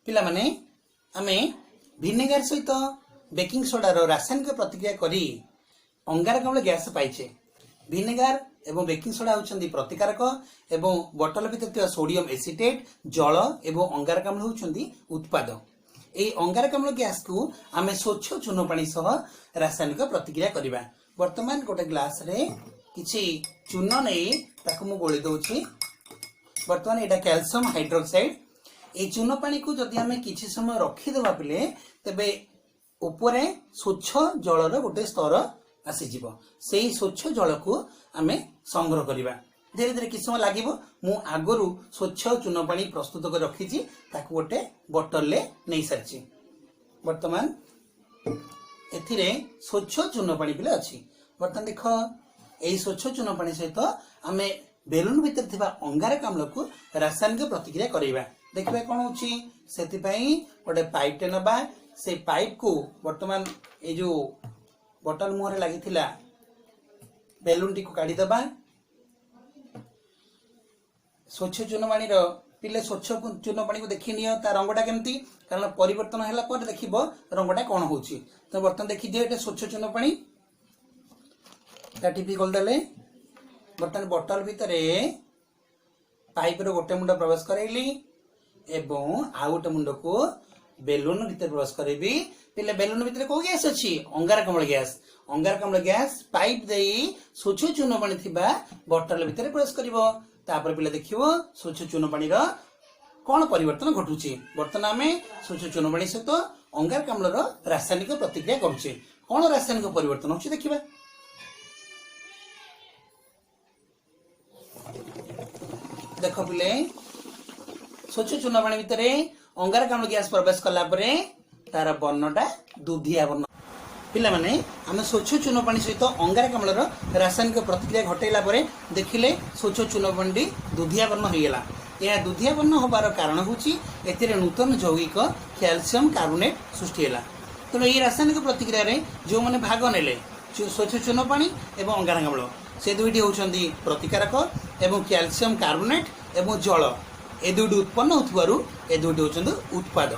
ପିଲାମାନେ, ଆମେ ଭିନେଗାର ସହିତ ବେକିଂ ସୋଡାର ରାସାୟନିକ ପ୍ରତିକ୍ରିୟା କରି ଅଙ୍ଗାରକାମ୍ଳ ଗ୍ୟାସ ପାଇଛେ। ଭିନେଗାର ଏବଂ ବେକିଂ ସୋଡା ହେଉଛନ୍ତି ପ୍ରତିକାରକ ଏବଂ ବଟଲ ଭିତରେ ଥିବା ସୋଡିୟମ ଏସିଟେଟ୍, ଜଳ ଏବଂ ଅଙ୍ଗାରକାମ୍ଳ ହେଉଛନ୍ତି ଉତ୍ପାଦ। ଏହି ଅଙ୍ଗାରକାମ୍ଳ ଗ୍ୟାସକୁ ଆମେ ସ୍ୱଚ୍ଛ ଚୂନ ପାଣି ସହ ରାସାୟନିକ ପ୍ରତିକ୍ରିୟା କରିବା। ବର୍ତ୍ତମାନ ଗୋଟେ ଗ୍ଲାସରେ କିଛି ଚୂନ ନେଇ ତାକୁ ମୁଁ ଗୋଳି ଦଉଛି। ବର୍ତ୍ତମାନ ଏଇଟା କ୍ୟାଲସିୟମ ହାଇଡ୍ରୋକ୍ସାଇଡ୍। ଏଇ ଚୂନ ପାଣିକୁ ଯଦି ଆମେ କିଛି ସମୟ ରଖିଦେବା ପିଲେ, ତେବେ ଉପରେ ସ୍ୱଚ୍ଛ ଜଳର ଗୋଟେ ସ୍ତର ଆସିଯିବ। ସେଇ ସ୍ୱଚ୍ଛ ଜଳକୁ ଆମେ ସଂଗ୍ରହ କରିବା। ଧୀରେ ଧୀରେ କିଛି ସମୟ ଲାଗିବ। ମୁଁ ଆଗରୁ ସ୍ୱଚ୍ଛ ଚୂନ ପାଣି ପ୍ରସ୍ତୁତ କରି ରଖିଛି, ତାକୁ ଗୋଟେ ବୋଟଲରେ ନେଇ ସାରିଛି। ବର୍ତ୍ତମାନ ଏଥିରେ ସ୍ୱଚ୍ଛ ଚୂନ ପାଣି ପିଲେ ଅଛି। ବର୍ତ୍ତମାନ ଦେଖ, ଏଇ ସ୍ୱଚ୍ଛ ଚୂନ ପାଣି ସହିତ ଆମେ ବେଲୁନ ଭିତରେ ଥିବା ଅଙ୍ଗାରକାମ୍ଳକୁ ରାସାୟନିକ ପ୍ରତିକ୍ରିୟା କରାଇବା। ଦେଖିବା କଣ ହଉଛି। ସେଥିପାଇଁ ଗୋଟେ ପାଇପଟେ ନବା। ସେ ପାଇପକୁ ବର୍ତ୍ତମାନ ଏଇ ଯୋଉ ବଟଲ ମୁହଁରେ ଲାଗିଥିଲା ବେଲୁନଟିକୁ କାଢିଦବା। ସ୍ୱଚ୍ଛ ଚୂନ ପାଣିର, ପିଲେ, ସ୍ୱଚ୍ଛ ଚୂନ ପାଣିକୁ ଦେଖି ନିଅ ତା ରଙ୍ଗଟା କେମିତି, କାରଣ ପରିବର୍ତ୍ତନ ହେଲା ପରେ ଦେଖିବ ରଙ୍ଗଟା କଣ ହଉଛି। ତ ବର୍ତ୍ତମାନ ଦେଖିଦିଅ, ଏଇଟା ସ୍ୱଚ୍ଛ ଚୂନ ପାଣି। ତା ଠିପି ଖୋଲିଦେଲେ। ବର୍ତ୍ତମାନ ବଟଲ ଭିତରେ ପାଇପର ଗୋଟେ ମୁଣ୍ଡ ପ୍ରବେଶ କରାଇଲି ଏବଂ ଆଉ ଗୋଟେ ମୁଣ୍ଡକୁ ବେଲୁନ ଭିତରେ ପ୍ରବେଶ କରାଇବି। ପିଲେ, ବେଲୁନ ଭିତରେ କୋଉ ଗ୍ୟାସ ଅଛି? ଅଙ୍ଗାରକାମ୍ଳ ଗ୍ୟାସ। ଅଙ୍ଗାରକାମ୍ଳ ଗ୍ୟାସ ପାଇପ ଦେଇ ସ୍ୱଚ୍ଛ ଚୂନ ପାଣି ଥିବା ବଟଲ ଭିତରେ ପ୍ରବେଶ କରିବ। ତାପରେ ପିଲା ଦେଖିବ ସ୍ୱଚ୍ଛ ଚୂନ ପାଣିର କଣ ପରିବର୍ତ୍ତନ ଘଟୁଛି। ବର୍ତ୍ତମାନ ଆମେ ସ୍ୱଚ୍ଛ ଚୂନ ପାଣି ସହିତ ଅଙ୍ଗାରକାମ୍ଳର ରାସାୟନିକ ପ୍ରତିକ୍ରିୟା କରୁଛେ। କଣ ରାସାୟନିକ ପରିବର୍ତ୍ତନ ହଉଛି ଦେଖିବା। ଦେଖ ପିଲେ, ସ୍ୱଚ୍ଛ ଚୂନ ପାଣି ଭିତରେ ଅଙ୍ଗାରକାମ୍ଳ ଗ୍ୟାସ ପ୍ରବେଶ କଲା ପରେ ତାର ବର୍ଣ୍ଣଟା ଦୁଧିଆ ବର୍ଣ୍ଣ। ପିଲାମାନେ, ଆମେ ସ୍ୱଚ୍ଛ ଚୂନ ପାଣି ସହିତ ଅଙ୍ଗାରକାମ୍ଳର ରାସାୟନିକ ପ୍ରତିକ୍ରିୟା ଘଟାଇଲା ପରେ ଦେଖିଲେ ସ୍ୱଚ୍ଛ ଚୂନ ପାଣିଟି ଦୁଧିଆ ବର୍ଣ୍ଣ ହୋଇଗଲା। ଏହା ଦୁଧିଆ ବର୍ଣ୍ଣ ହେବାର କାରଣ ହେଉଛି ଏଥିରେ ନୂତନ ଯୌଗିକ କ୍ୟାଲସିୟମ କାର୍ବୋନେଟ୍ ସୃଷ୍ଟି ହେଲା। ତେଣୁ ଏହି ରାସାୟନିକ ପ୍ରତିକ୍ରିୟାରେ ଯେଉଁମାନେ ଭାଗ ନେଲେ, ସ୍ୱଚ୍ଛ ଚୂନ ପାଣି ଏବଂ ଅଙ୍ଗାରକାମ୍ଳ, ସେ ଦୁଇଟି ହେଉଛନ୍ତି ପ୍ରତିକାରକ ଏବଂ କ୍ୟାଲସିୟମ କାର୍ବୋନେଟ୍ ଏବଂ ଜଳ ଏ ଦୁଇଟି ଉତ୍ପନ୍ନ ହେଉଥିବାରୁ ଏ ଦୁଇଟି ହେଉଛନ୍ତି ଉତ୍ପାଦ।